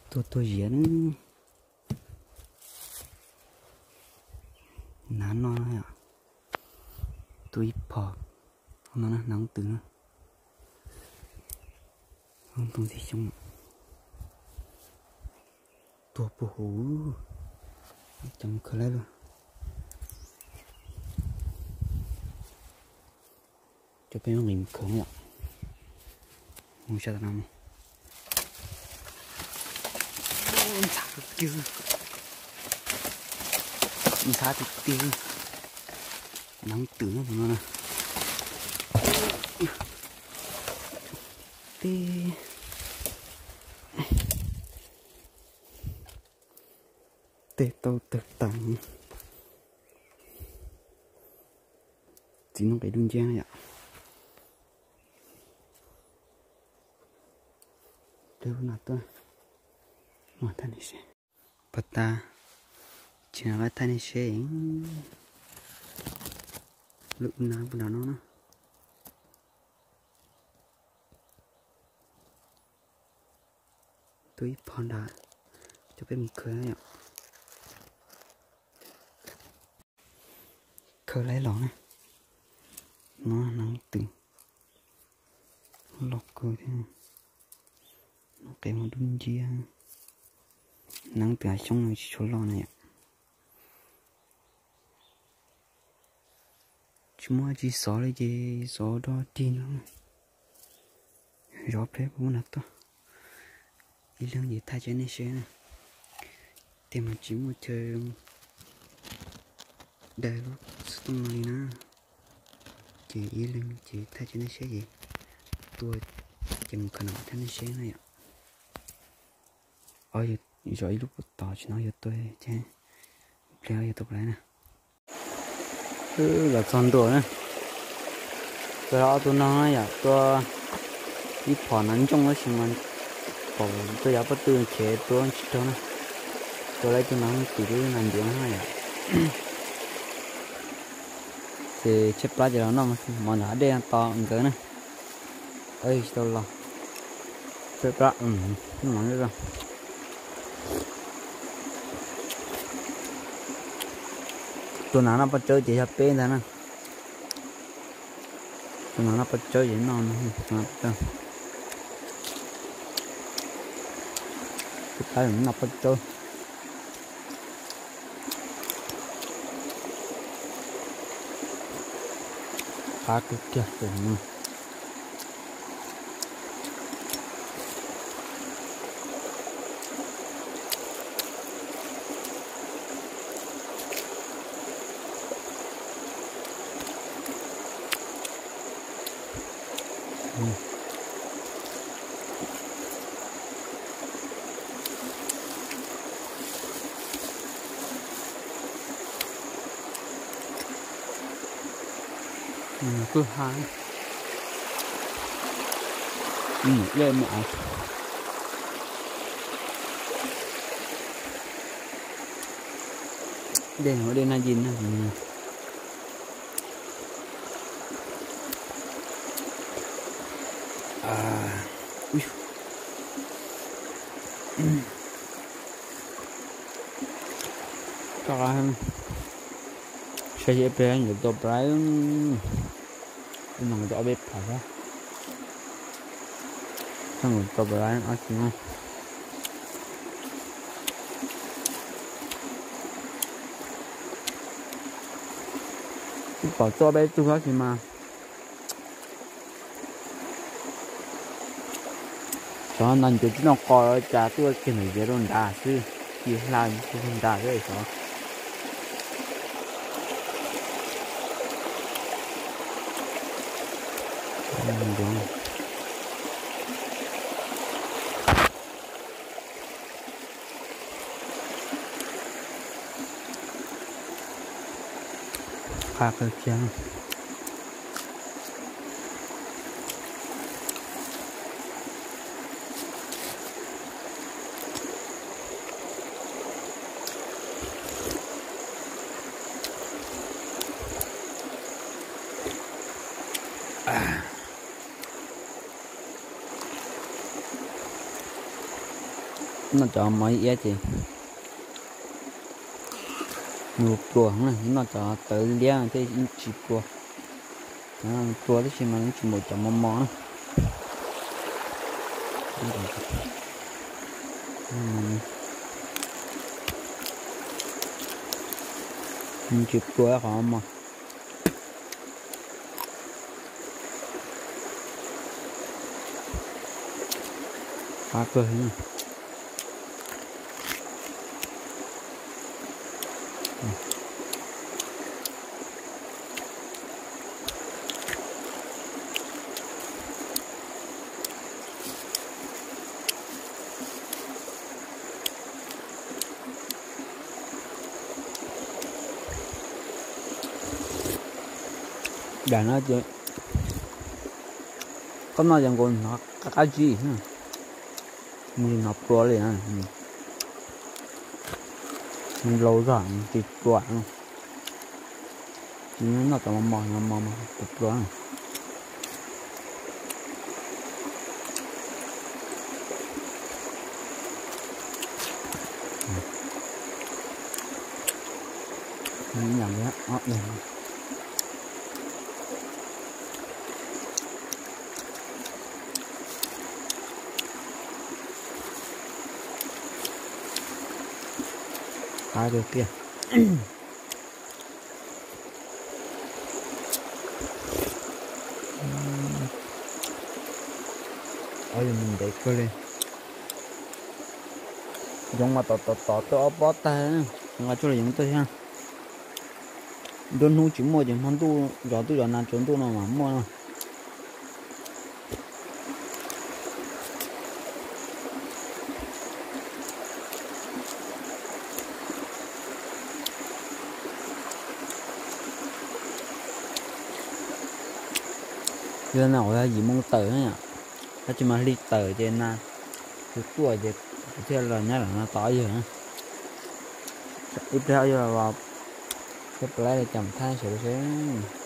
Tuaj tuaj ziav na. Hnav no na yom. Tuaj ib phom no na, hnav twm na. Ntoo tib xyoo. Tuag puag huv. Cov mus khaws laib lawm. Cov peb muab nqis mus khaws yom. Mus sab tom no. Ntxhab tiag tiag. Ntxhab tiag tiag. Hnav twm no na. Tej, tej tau tawg tawg. Txiv noob qes dub nciab yom. Peb ua no tuaj, mus thaij nej seb. Pos tas, tsis nqa thaij nej seb. Lub na puag nram no na. Tuaj ib phom nrad, cov peb mus khaws yom. Khaws laib los na. No hnav twm, loj kawg thiab. Noob qes mas dub nciab. Hnav twm hav xyoob no tsis tshua loj na yom. Tsis muaj dab tsi xov li ces xov dog dig no. Zov pleb puag nram tuaj. Ib leeg ces thaij tsis nej seb na. Tej mas tsis muaj chaw daws lub xov tooj no li na. Ces ib leeg ces thaij tsis nej seb ces tuaj ces mus khaws no thaij nej seb na yom. Zov ib lub puag tod tsis no yuav tuaj ces pliag yuav tuaj pem na. Los txog ntua na. Tuaj ob tug no yom, tuaj ib phom hnav ntsooj tab sis mas pom tuaj yav pob tw chev tuaj tsis raug na. Tuaj laib tug no tim lub nas ntiav no yom. Ces tshaib plab ces los noj mov ntawm hav dej no tos nkawd na. Tsis tau los. Tshaib plab. Tus nas noj paj tsawb ces yog peb ntag na. Tus nas noj paj tsawb ces noj no. Tus pab noj paj tsawb. Qab kawg kiag tus no. Kwj ha, dej mas, dej no dej naj yim na. Saib seb peb yuav tau pab, no tau ob peb phav xwb. Tau pab ob tsi no. Twb pom txoj peb tug tab sis mas xyov no ncuav tsis noj qos los cas tuaj kiag ntawm ziav rau nrad xwb, ci hla rau nrad xwb xyov. Qab kawg kiag. Noj cov mov iab ces nws pluas, noj cov tawv liab thiaj tsis pluas. Pluas tab sis mas tsis npaum cov mos mos na. Tsis pluas qhov mos. Qab kawg. Daim no ces koj noj ces nkaus hnov qab qab zib, mus hnov pluas li. Laus zog tsis pluas. Ces noj cov mos mos, mos mos pluas pluas. Qab tiag tiag. Ob yog mus ntev kawg li. Yoov mas tom tom tom tuaj ob pob tag, nqa tsuj los yoov tuaj thiab. Nruab hnub tsis muaj ces hmo ntuj zov ntuj zov nas tsaus ntuj no mas muaj no. Yog no yog yim moo tawm, tab sis mas hli tawm ces nas tsis tuaj ces kuv thiaj los nyob lawm no tos yawg. Ib pliag yawg los thiab pab li cas mus thab sawv daws seb.